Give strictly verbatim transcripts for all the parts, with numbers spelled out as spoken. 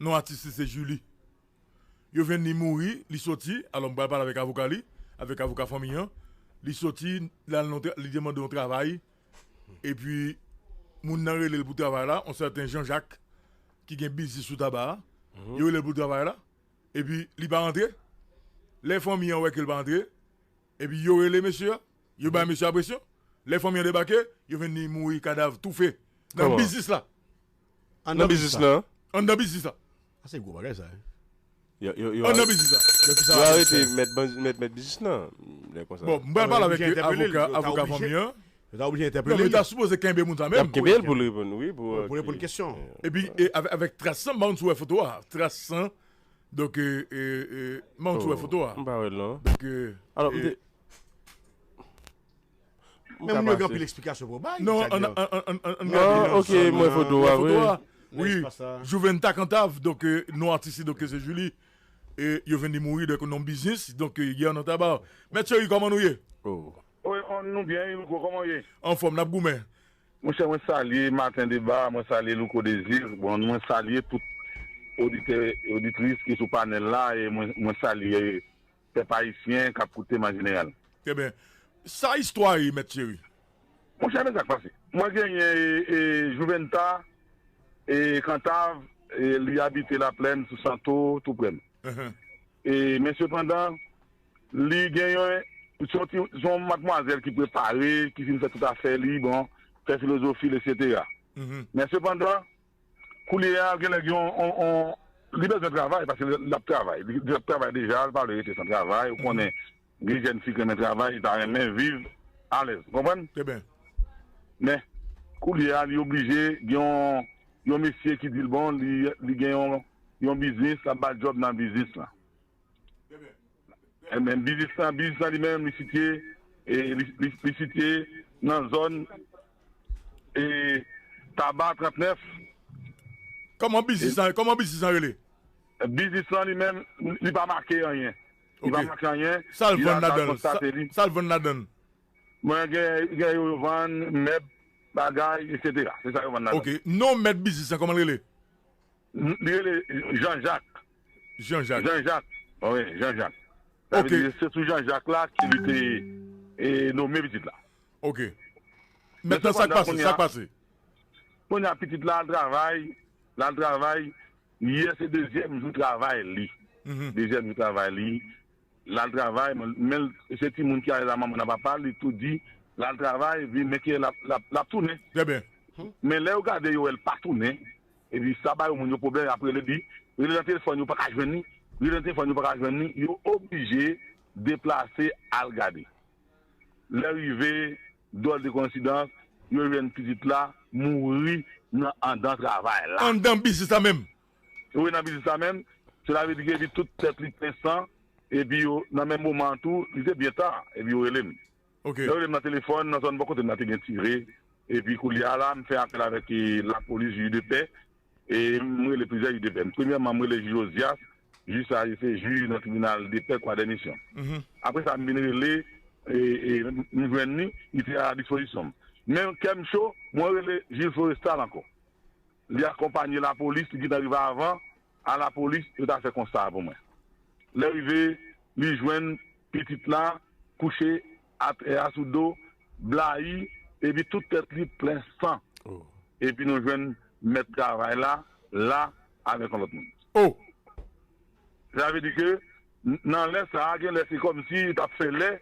Non atis li se Julie. Yo jwenn li mouri, li soti, alò m pral pale avèk avoka li, avèk avoka fanmi an. Li soti, l al nan tra- li demande yon travay, epi moun nan rele l pou travay la, yon sèten Jean Jacques, ki gen biznis sou taba a. Yo rele l pou travay la, epi li pa rantre. Lè fanmi an wè ke l pa rantre, epi yo rele mesye a, yo bay mesye a presyon. Lè fanmi an debake, yo jwenn li mouri, kadav toufe nan biznis la. Anndan biznis la. Anndan biznis la. Sa se gwo bagay sa. Yo, yo, yo, Anndan biznis la. Yo arete mèt, mèt, mèt biznis la. Lè konsa. Bon, m pral pale avèk avoka, avoka fanmi an. Yo ta oblije entèpele li. Non, men ta sipoze kenbe moun sa menm. Kenbe l pou l reponn, wi, pou, pou reponn kesyon. Epi, e, avèk, avèk tras san, m pa konn si w wè foto a. Tras san. Donk, e, e, e, m pa konn si w wè foto a. M pa wè l, non. Donk, e, alò, m te, Men moun yo gen anpil eksplikasyon pou yo bay. Non, an, an, an, an, an, non, ok, mwen foto a, wi. Wi, Juventa Cantave, donk, e, non atis li, donk, se Julie. E yo jwenn li mouri, donk, nan biznis, donk, e, yè nan taba. Mèt Cheri, kòman nou ye? Wi, nou byen, wi, Louko, kòman w ye? Anfòm, n ap goumen. Monchè, mwen salye Maten Deba, mwen salye Louko Dezir, bon, mwen salye tout oditè, oditris ki sou panèl la, e mwen, mwen salye pèp ayisyen k ap koute m an jeneral. Trè byen. Sa istwa ye, Mèt Cheri? Monchè, men sa k pase. Mwen genyen, e, e, Juventa, e, Cantave, e, li abite Laplèn, sou Santo, tou prè m. E, men sepandan, li genyen, se yon ti, se yon madmwazèl ki prepare, ki fin fè tout afè li, bon, fè filozofi l, etsetera. Men sepandan, koulye a, genlè gen yon, yon, yon, li bezwen travay, paske l, l ap travay. Li, li ap travay deja, l pa vle rete san travay. Ou konnen, gen jèn fi k renmen travay, li ta renmen viv alèz. Ou konprann? Trè byen. Men, koulye a, li oblije, gen yon, yon mesye ki di l, bon, li, li gen yon, yon biznis, l ap ba l djòb nan biznis la. Trè byen. Ebyen, biznis lan, biznis lan li menm, li sitiye, e, li, li, li sitiye nan zòn, e, Taba trannèf. Kòman biznis lan, kòman biznis lan rele? Biznis lan li menm, li pa make anyen. Li pa make anyen. Sa l vann ladan l? Sa, sa l vann ladan l? Mwen gen, gen yo vann, mèb, bagay, etsetera. Se sa yo vann ladan l. Ok. Non mèt biznis lan, kòman l rele? Li rele Jean Jacques. Jean Jacques. Jean Jacques. Wi, Jean Jacques. Sa vle di se sou Jean Jacques la ke li te, e, nome pitit la. Ok. Men mentnan, sa k sepandan, pase? Kounye a, sa k pase? Kounye a, pitit la al travay, l al travay. Yè se dezyèm jou travay li. Dezyèm jou travay li. L al travay, men, men l, se timoun ki alèz a manman l ak papa l, li tou di, l al travay, epi men ke l ap, l ap, l ap tounen. Trè byen. Men lè yo gade, yo wè l pa tounen, epi sa ba yo moun yo pwoblèm, y ap rele li, rele nan telefòn, yo pa ka jwenn li, rele nan telefòn, yo pa ka jwenn li, yo oblije deplase al gade. Lè rive, dwòl de koyensidans, yo jwenn pitit la mouri nan anndan travay la. Anndan biznis la menm? Wi, nan biznis la menm. Sela vle di ke epi tout tèt li plen san, epi yo, nan menm moman an tou, li te byen ta, epi yo rele m. Ok. Lè yo rele m nan telefòn, nan zòn bò kote m nan te gen tire, epi koulye a la, m fè apèl avèk, e, lapolis, jij de pè, e m rele plizyè jij de pè. Premyèman, m rele jij Josias, jij sa a se jij nan tribinal de pè Kwadèmisyon. Apre sa, m vin rele, e, e, m jwenn li, li te a dispozisyon m. Men kè m cho, mwen rele jij Florestal ankò. Li akonpanye lapolis, li gentan rive avan, a lapolis, yo ta fè konsta a pou mwen. Lè rive, li jwenn pitit la kouche atè a sou do, blayi, epi tout tèt li plen san. Epi nou jwenn mèt travay la, la, avèk yon lòt moun. Sa vle di ke, n-, nan lè sa a, gen lè se kòmsi yo t ap fè lè,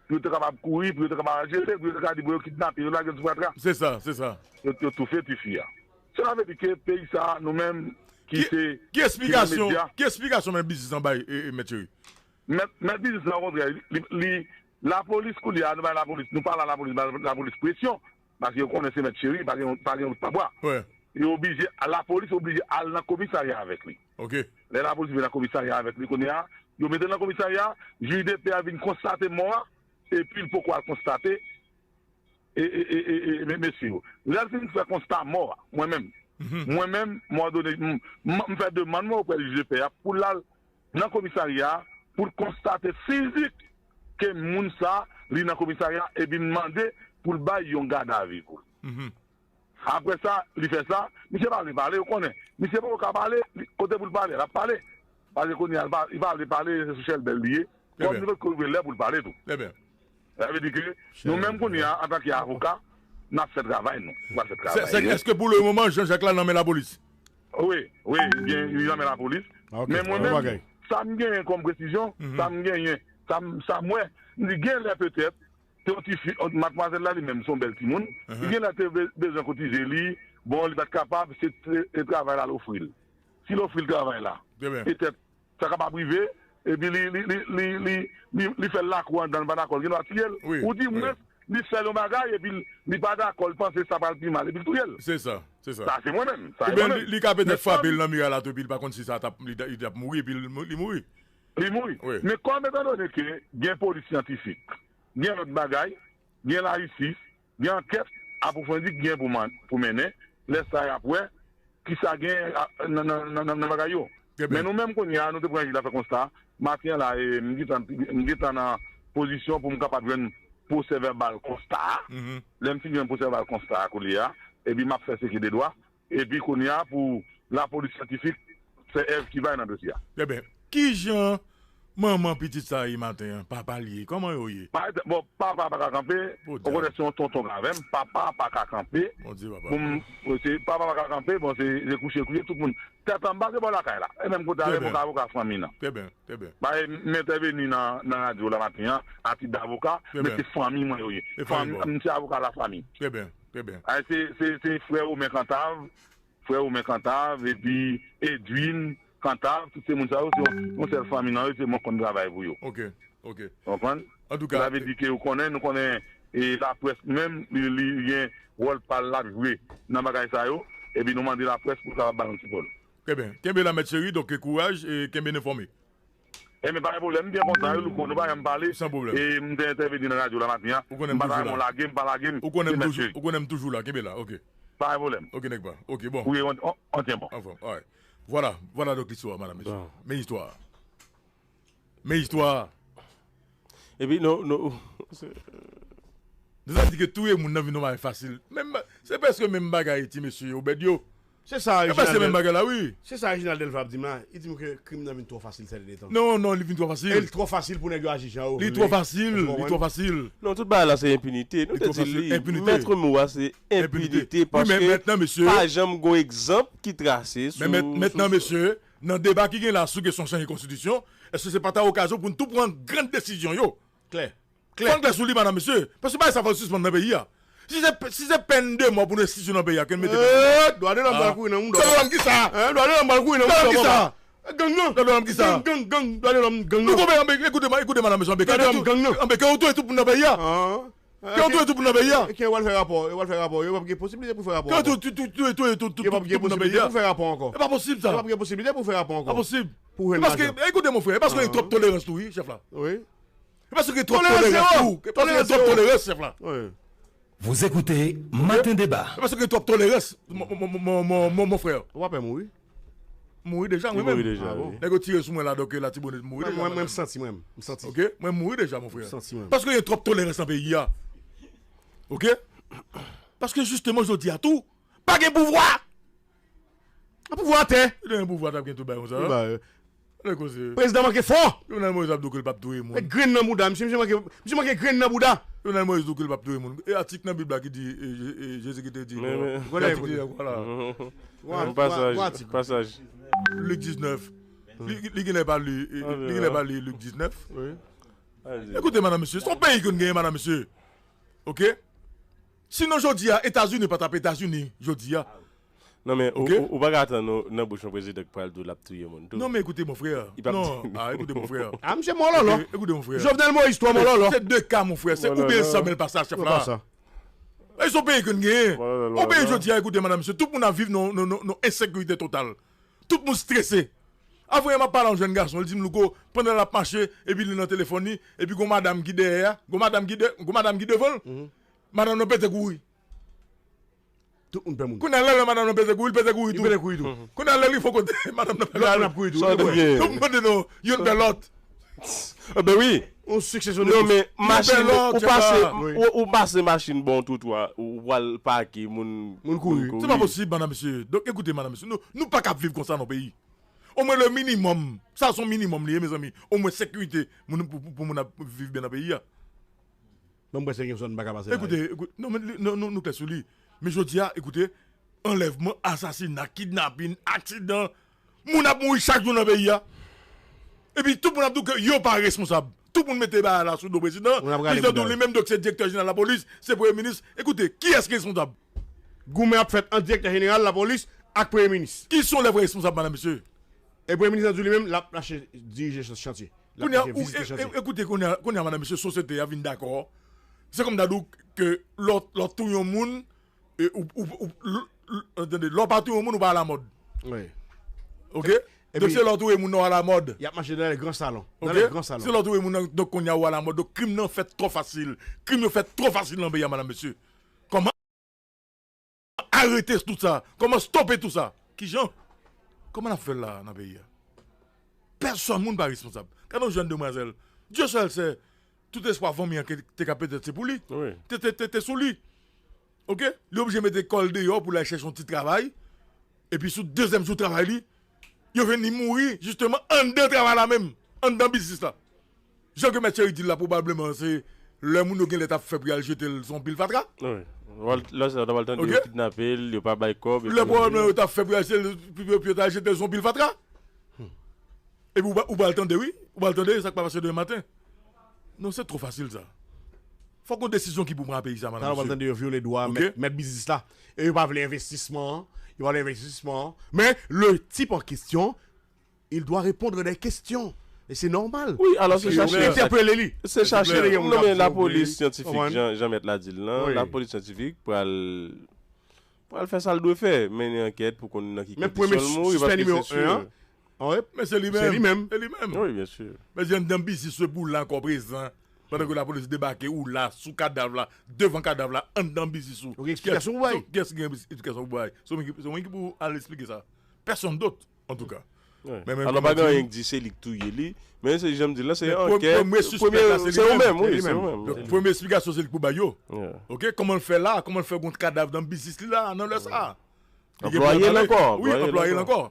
pou yo te kapab kouri, pou yo te kapab jete, pou yo te ka di, bon, yo kidnape, yo lage l sou fatra. Se sa, se sa. Yo, yo toufe tifi a. Sela vle di ke peyi sa a, nou menm, ki se, ki eksplikasyon, ki eksplikasyon mèt biznis lan bay, e, e, Mèt Cheri? Mèt, mèt biznis lan, okontrè, li, li, lapolis koulye a, nou bay lapolis, nou pale a lapolis, bay lapolis presyon, paske yo konnen se Mèt Cheri, pa gen, pa gen wout pa bwa. Yo oblije, lapolis oblije al nan komisarya avèk li. Ok. Lè lapolis vin nan komisarya avèk li kounye a, yo mete l nan komisarya, jij de pè a vin konstate mò a, epi l poko al konstate, e, e, e, e, e, me-, mesye yo. Lè l fin fè konsta mò a, mwen menm, mwen menm, mwa done, m, m, m fè demann mwen oprè jij de pè a pou l al nan komisarya a, pou l konstate fizik ke moun sa, li nan komisarya, epi m mande pou l bay yon gadavi pou l. Apre sa, li fè sa, misye pa vle pale, ou konnen. Misye poko ka pale, li- kote pou l pale, l ap pale. Paske kounye a, li pa li pa vle pale, se sou chèlbè l li ye. Kòm li poko rive lè pou l pale tou. Sa vle di ke nou menm kounye a, antanke avoka, n ap fè travay nou. Nou pral fè travay nou. Èske pou le moman, Jean Jacques la nan men lapolis? Wi, wi, li nan men lapolis. Men mwen menm, sa m genyen kòm presizyon, sa m genyen, sa m sa m wè, m di gen lè petèt, se yon ti fi, madmwazèl la li menm, se yon bèl timoun, li gen lè te be- bezwen kotize li, bon, li pa t kapab, se se travay la l ofri l. Si l ofri l travay la, petèt, sa kapab rive, epi li li li li li li li fè l lakou anndan, li pa dakò, l gen dwa tiye l. Ou di mwens, li fè l yon bagay, epi li pa dakò, li panse sa pral pi mal, epi l touye l. Se sa, se sa. Sa se mwen menm. Sa se mwen menm. Li ka petèt frape l nan miray la tou, epi li pa konn si sa t ap, li t ap mouri, epi li mouri. Li mouri. Men kòm etandone ke gen polis syantifik, gen lòt bagay, gen lajistis, gen ankèt apwofondi ki gen pou man- pou mennen, lè sa y ap wè kisa gen a- nan nan- nan- nan- nan bagay yo. Men nou menm kounye a, nou te pran jij la fè konsta, maten an la, e, m gentan m gentan nan pozisyon pou m kapab jwenn pwosè vèbal konsta a. Lè m fin jwenn pwosè vèbal konsta a kounye a, epi m ap fè seke de dwa, epi kounye a pou lapolis syantifik fè èv ki bay nan dosye a. Ebyen, kijan manman pitit sa ye maten an? Papa l ye? Kòman yo ye? Bon, papa pa ka kanpe, okontrè se yon tonton k avè m, papa pa ka kanpe pou m, se papa pa ka kanpe, bon, se se kouche kouche, tout moun tèt anba se bò lakay la, e menm kote avè m, avoka fanmi nan. Trè byen, trè byen. Bay m entèveni nan nan radyo la maten an a tit davoka, men se fanmi mwen yo ye. Fanmi, m se avoka lafanmi. Trè byen, trè byen. Se se se frè Romen Kantav, frè Romen Kantav, epi Edwin Kantav, tout se moun sa yo, se yon, yon sèl fanmi nan yo, se mwen k konn travay pou yo. Ok, ok. Ou konprann? Antouka, sa vle di ke ou konnen, nou konnen, e laprès menm, li, li gen wòl pa l l ap jwe nan bagay sa yo, epi nou mande laprès pou l kapab ba nou sipò l. Trè byen. Kenbe la, mèt cheri, donk, kouraj, e kenbe n enfòme. Ebyen, pa gen pwoblèm, m byen kontan, wi, Louko, nou pa janm pale. San pwoblèm. E m te entèveni nan radyo la maten an. M pa ta renmen w lage m, pa lage m. Ou konnen m toujou, ou konnen m toujou la, kenbe la, ok. Pa gen pwoblèm. Ok, nèg pa. Ok, bon. Wi, on, on, on tyen bon. Anfòm, alright. Vwala, vwala donk listwa a, madan mesye. Men istwa a. Men istwa a. Epi, nou, nou. Nou sa di ke touye moun nan vin yon bagay fasil. Menm, se prèske menm bagay ti mesye Obed yo. Se sa, Reginald. Se prèske menm bagay la, wi. Se sa Reginald Delva ap di m la. Li di m ke krim nan vin twò fasil sèdènye tan. Non, non, li vin twò fasil. E li twò fasil pou nèg yo aji jan yo vle. Li twò fasil, li twò fasil. Non, tout bagay la se enpinite. Nou te di li, mèt mo a se enpinite, paske pa janm gon egzanp ki trase sou. Men mentnan, mesye, nan deba ki gen la sou kesyon chanje konstitisyon, èske se pa ta okazyon pou n tou pran grann desizyon yo? Klè. Klè. Fò n klè sou li, madan mesye. Paske bagay sa fò l sispann nan peyi a. Si se, si se pèn de mò pou nou enstitye nan peyi a, ke n mete. Dwa de lòm pral kouri nan mouda w. Dwa de lòm kisa? Dwa de lòm pral kouri nan mouda w, papa. Gang nan. Dwa de lòm kisa? Gang, gang, gang. Dwa de lòm gang nan. Nou konpè, anbe, ekoute, ekoute madan mesye, anbe. Dwa de lòm gang nan. Anbe, ke yo touye tout moun nan peyi a. Ke yo touye tout moun nan peyi a. Ke yo al fè rapò, yo al fè rapò. Yo p ap gen posiblite pou fè rapò ankò. Ke yo touye tout, tout, touye tout, tout, tout, tout moun nan peyi a. Yo p ap gen posiblite pou fè rapò ankò. E pa posib sa. Yo p ap gen posiblite pou fè rapò ankò. Pa posib. Pou jwenn lajan. Paske, ekoute mon frè, e paske gen twòp tolerans tou, wi, chèf la. Wi. E paske gen twòp tolerans tou. E paske gen twòp tolerans, chèf la. Wi. Vous écoutez Matin Débat. E paske gen twòp tolerans, mon, mon, mon frè. Ou pa pè mouri? Mouri deja, mwen menm. Nèg yo tire sou mwen la, donk Latibonit mouri deja. Mwen, mwen, m santi, mwen, m santi. Ok, mwen mouri deja, mon frè. M santi, mwen. Paske gen twòp tolerans nan peyi a. Ok? Paske jisteman, jodi a tou, pa gen pouvwa. Pouvwa atè. Li te gen pouvwa, t ap gen tout bagay konsa. Tout bagay. Lè koze. Prezidan manke fò. Jovenel Moïse ap di w ke l p ap touye moun. Met grenn nan bouda, misye, misye manke, misye manke grenn nan bouda. Jovenel Moïse di w ke l p ap touye moun. E atik nan Bib la ki di, e, Je- e, Jezi ki te di, men, men, men, vwala. Yon pasaj, yon pasaj. Lik diznèf. Li, li genlè pa li, e, li genlè pa li Lik diznèf. Wi. Ekoute, madan mesye, se yon peyi ke n genyen, madan mesye. Ok? Sinon, jodi a, Etazini pa t ap Etazini, jodi a. Non, men, ou, ou, ou pa ka atann ou nan bouch yon prezidan ki pral di w l ap touye moun tou. Non, men ekoute, mon frè. Non, ah, ekoute, mon frè. Ah, misye mòlòlò. Ekoute, mon frè. Jovenel Moïse twò mòlòlò. Se de ka, mon frè. Se oubyen sa, men l pa sa, chèf la. E se yon peyi ke n genyen. Yon peyi, jodi a, ekoute, madan mesye, tout moun ap viv nan, nan, nan, nan ensekirite total. Tout moun strese. Avanyè m ap pale a yon jèn gason, li di m, Louko, pandan l ap mache, epi li nan telefòn li, epi gon madanm ki dèyè a, gon madanm ki de, gon madanm ki devan l. Madanm nan pete kouri. Tout moun pè moun. Kounye a, lè, lè madanm nan pete kouri, li pete kouri tou. Li pete kouri tou. Kounye a, lè li fò kote, madanm nan pete kouri. Madanm nan ap kouri tou. Sa w te gen? Tout moun pete non, youn pè lòt. Enben wi. Yon siksesyon de... Non, men machin, ou pase, ou, ou pase machin bò yon twotwa, ou pral pake, moun, moun kouri. Se pa posib, madan mesye. Donk, ekoute, madan mesye, nou, nou pa kab viv konsa nan peyi. Omwen le minimòm, sa se yon minimòm li ye, mezanmi. Omwen sekirite, moun, pou, pou, pou moun ap viv byen nan peyi a. Menm prèske gen zòn pa ka pase la. Ekoute, ekoute, non, men li, non, nou, nou klè sou li. Men jodi a, ekoute, anlèvman, asasina, kidnapin, aksidan, moun ap mouri chak jou nan peyi a. Epi tout moun ap di w ke yo pa responsab. Tout moun mete bagay la sou do prezidan. Prezidan tou li menm, donk se direktè jeneral lapolis, se premye minis. Ekoute, kiyès ki responsab? Goumen ap fèt ant direktè jeneral lapolis ak premye minis. Ki se yon lè vrè responsab, madan mesye? E premye minis la di w li menm, l ap mache dirije chan-, chantye. L ap mache vizite chantye. Kounye a, ou, e, e, ekoute, kounye a, kounye a, madan mesye, sosyete a vin dakò. Se kòm ta di w ke lè w, lè w touye yon moun, e, ou, ou, ou, l-, l-, tande, lè w pa touye yon moun, ou pa alamòd. Wi. Oke? Donk, se lè w touye moun nan w alamòd. Y ap mache nan lè gran salon. Nan lè gran salon. Se lè w touye moun nan, donk, kounye a ou alamòd. Donk, krim nan fèt twò fasil. Krim yo fèt twò fasil nan peyi a, madan mesye. Kòman arete tout sa? Kòman stope tout sa? Kijan? Kòman n ap fè l la nan peyi a? Pèsòn moun pa responsab. Gade yon jèn demwazèl. Dieu seul sait, tout espwa fanmi an ke, te ka petèt se pou li. Wi. Te, te, te, te sou li. Oke? Li oblije mete kò l deyò pou l al chèche yon ti travay. Epi sou dezyèm jou travay li, yo jwenn li mouri, jisteman, anndan travay la menm, anndan biznis la. Jan ke mèt Cheri di l la, pwobableman, se lè moun yo genlè t ap fè pou y al jete l sou yon pil fatra. Wi. Lè sa, w ta pral tande yo kidnape l, yo pa bay kòb, yo pa... Lè pwoblèm nan yo t ap fè pou y al jete l, pou, pou, pou yo ta jete l sou yon pil fatra. Epi ou pa, ou pral tande, wi. Ou pral tande sa k pa pase demen maten. Non, se twò fasil, sa. Fòk yon desizyon ki pou pran peyi sa, madan mesye. Talè w pral tande yo vyole dwa mèt, mèt biznis la. E yo pa vle envestisman an. Yo pa vle envestisman an. Men, le type en question, il doit répondre des questions. E se nòmal. Wi, alò se chache. Yo entèpele li. Se chache. Non, men lapolis syantifik, jan, jan mèt la di l lan, lapolis syantifik pral, pral fè sa l dwe fè, mennen ankèt pou konn nan ki kondisyon l mouri, paske se si. Men se li menm. Se li menm. Wi, byen si. Men se anndan biznis ou pou la ankò prezan. Pandan ke lapolis debake, ou la, sou kadav la, devan kadav la, anndan biznis ou. Ou gen eksplikasyon pou bay? Kiyès ki gen eksplikasyon pou bay? Se ou menm ki, se ou menm ki pou al esplike sa. Pèsonn dòt, antouka. Wi. Alò, pa gen anyen ki di se li k touye li. Men se jan m di l lan, se ankèt. Premye sispèk la, se li menm. Se ou menm, wi, se ou menm. Donk, premye eksplikasyon, se li k pou bay yo. Oke, kòman l fè la? Kòman l fè gon kadav nan biznis li la, nan lè sa a? Anplwaye l ankò. Wi, anplwaye l ankò.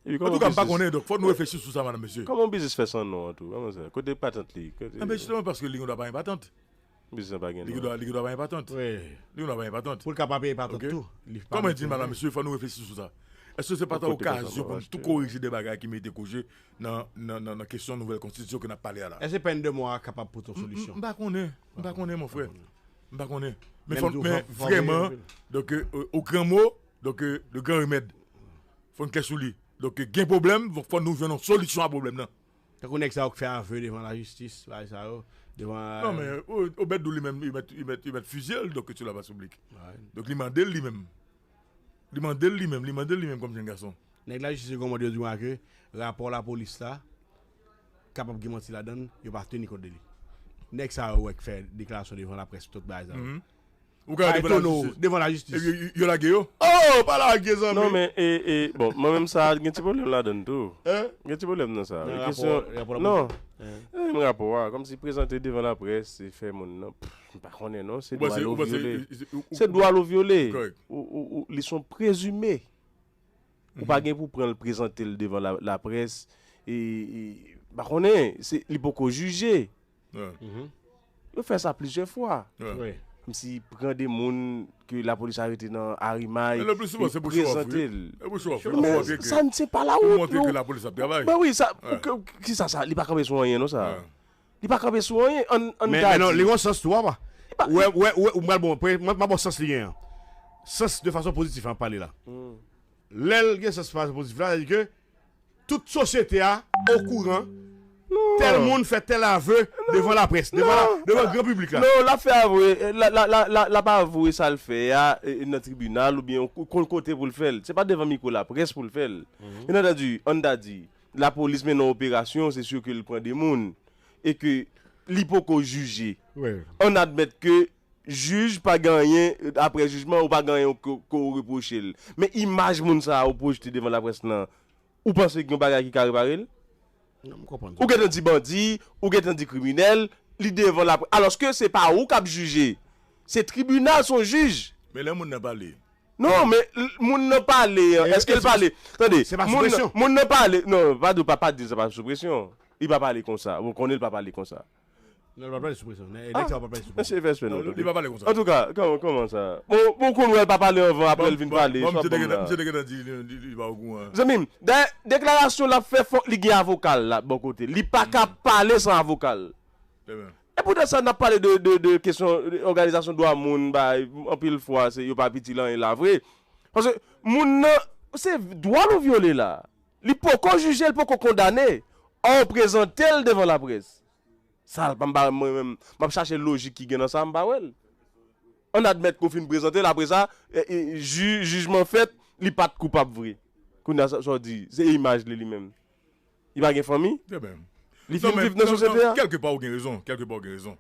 Antouka, m pa konnen, donk, fòk nou reflechi sou sa, madan mesye. Kòman yon biznis fè san non an tou? Kòman sa? Kote patant li? Kote... Enben, jisteman, paske li gen dwa pa gen patant. Biznis lan pa gen non. Li gen dwa, li gen dwa pa gen patant. Wi. Li gen dwa pa gen patant. Pou l ka pa peye patant tou. Kòman di, madan mesye, fòk nou reflechi sou sa. Èske se pa ta okazyon pou n tou korije de bagay ki merite korije nan, nan, nan, nan kesyon nouvèl konstitisyon ke n ap pale a la? Èske pèn de mò a kapab pote yon solisyon? M pa konnen. M pa konnen, mon frè. M pa konnen. Men fò, men vrèman, donk, euh, au grand mot, donk, euh, le grand remède. Fò n klè sou li. Donk, gen pwoblèm, fò nou jwenn yon solisyon a pwoblèm nan. Tankou nèg sa yo k fè ave devan lajistis, bagay sa yo, devan... Non, men, O-, Obed Dou li menm, li mèt, li mèt, li mèt fizye l, donk, sou la plas piblik. Donk, li mande l li menm. Li mande l li menm, li mande l li menm kòm jèn gason. Nèg lajistis yo kòmande yo di mwen ke rapò lapolis la kapab gen manti ladan l, yo pa teni kont de li. Nèg sa yo wè k fè deklarasyon devan laprès, tout bagay sa yo. Ou ka devan lajistis. Devan lajistis. Epi yo, yo lage yo? Oh, pa lage, zanmi. Non, men, e, e, bon, mwen menm sa, gen ti pwoblèm ladan l tou. Gen ti pwoblèm nan sa. Nan rapò, rapò lapolis. Non. E menm rapò a, kòmsi prezante devan laprès, se fè moun nan, pff, m pa konnen non, se dwa l ou vyole. Se dwa l ou vyole. Ou, ou, ou, li se yon prezime. Ou pa gen pou pran l, prezante l devan la, laprès. E, e, m pa konnen, se, li poko jije. Yo fè sa plizyè fwa. Kòmsi pran de moun ke lapolis arete nan Arimay, e prezante l. Men sa, se pa la wout, non. Ben wi, sa, kisa sa, li pa kanpe sou anyen, non, sa. Li pa kanpe sou anyen, ann, ann ta di. Men non, li gon sans tou, papa. Ou wè, ou wè, ou wè, m pral bon, m ap ba w sans li gen an. Sans de fason pozitif, an pale la. Lè l gen sans fason pozitif la, sa di ke tout sosyete a okouran tèl moun fè tèl ave devan laprès, devan la, devan gran piblik la. Non, l ap fè ave, l a, l a, l a, l a, l ap ave sa l fè a, e, e, nan tribinal oubyen yon, yon kote pou l fè l. Se pa devan mikwo laprès pou l fè l. Byen antandi, ann ta di, lapolis mennen yon operasyon, se si ke l pran de moun, e ke li poko jije. Ann admèt ke jij pa gen anyen, apre jijman, ou pa gen anyen ke, ke w repwoche l. Men imaj moun sa a ou pwojte devan laprès lan, ou panse gen yon bagay ki ka repare l? Ou gentan di bandi, ou gentan di kriminèl, li devan laprès. Alòske se pa ou k ap jije. Se tribinal, se yon jij. Men lè moun nan pale. Non, men l- moun nan pale an. Èske l pale? Tande, moun nan pale. Non, pa di pa pa di sa pa sou presyon. Li pa pale konsa. Ou konnen l pa pale konsa. Non, l pa pale sou presyon. Elektè pa pale sou presyon. Mesye fè respè nou. Li pa pale konsa. Antouka, kòman kòman sa? Bon, bon, ou konn wè l pa pale anvan, apre l vin pale. Bon, misye te gentan di li pa okouran. Zanmi m, dayè, deklarasyon l ap fè, fòk li gen avoka l la bò kote. Li pa ka pale san avoka l. E poutan sa, n ap pale de, de, de kesyon òganizasyon dwa moun, bay, anpil fwa, se yo pa ap itil anyen la vre. Paske moun nan, se dwa l ou vyole la. Li poko jije, li poko kondane. Ò, prezante l devan laprès. Sa, pa m pa mwen menm, m ap chache lojik ki gen nan sa, m pa wè l. Ann admèt ke w fin prezante l, apre sa, e, e, ji- jijman fèt, li pa t koupab vre. Kounye a, sa sa w di, se imaj li, li menm. Li pa gen fanmi? Li fin viv nan sosyete a? Kèlke pa ou gen rezon, kèlke pa ou gen rezon.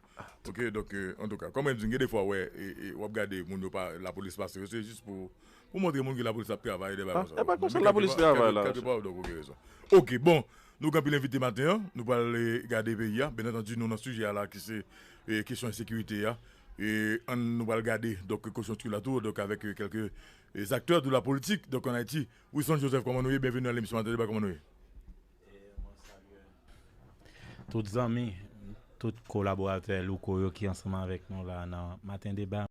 Ok, donk, euh, antouka, kòm mwen di, gen defwa, wè, e, e, w ap gade moun yo pa, lapolis pase yo, se jis pou, pou montre moun ke lapolis ap travay, de bagay konsa. E pa konsa lapolis travay la. Kèlke pa, donk, ou gen rezon. Ok, bon, nou gen anpil envite maten an, nou pral eh, gade peyi a. Byen antandi, nou nan sijè a la ki se eh, kesyon ensekirite a. E ann nou pral gade, donk, konjonkti la tou, donk, avèk eh, kèlke eh, aktè de la politik, donk, an Ayiti. Wilson Joseph, kòman nou ye? Byenveni nan lemisyon Maten Deba, kòman nou ye? Tout zanmi, tout kolaboratè Louko yo ki ansanm avèk nou la nan Maten Deba.